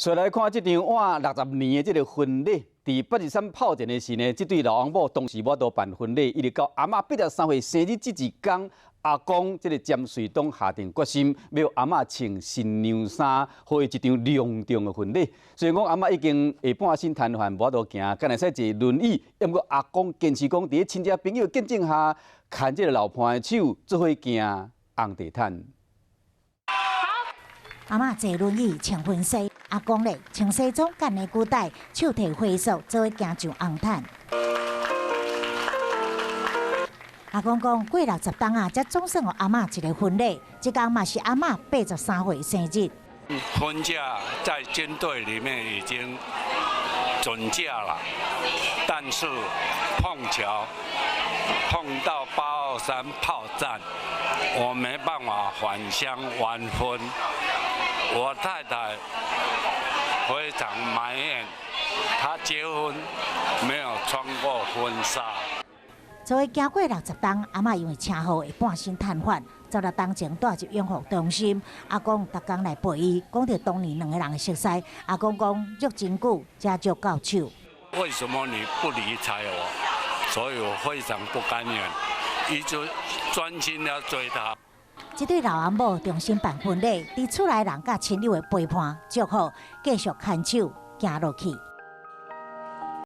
所以來看這場晚60年的這個婚禮，佇8·23炮戰的時呢，這對老翁某當時無法度辦婚禮，一直到阿嬤83歲生日這一工，阿公這個詹瑞東下定決心，欲阿嬤穿新娘衫，予伊一場隆重的婚禮。雖然講阿嬤已經下半身癱瘓，無法度行，敢會使坐輪椅，毋過阿公堅持講，佇咧親戚朋友見證下，牽這個老伴的手，做伙行紅地毯。阿嬤坐輪椅穿婚紗，阿公咧穿西裝繫領帶，手提花束，做伙行上紅毯。阿公講過60冬啊，才總算予阿嬤一個婚禮。這工嘛是阿嬤83歲生日。婚假在軍隊裡面已經准假了，但是碰巧碰到8·23炮戰，我沒辦法返鄉完婚。我太太非常埋怨，她結婚沒有穿過婚紗。做伙行過60冬，阿嬤因為車禍會半身癱瘓，16冬前帶入養護中心。阿公逐工來陪伊，講著當年兩个人的熟似。阿公講約真久，才借到手。為什麼你不理睬我？所以我非常不甘願，一直專心要追她。這對老翁某重新辦婚禮，佇厝內人佮親友的陪伴祝福，繼續牽手行落去。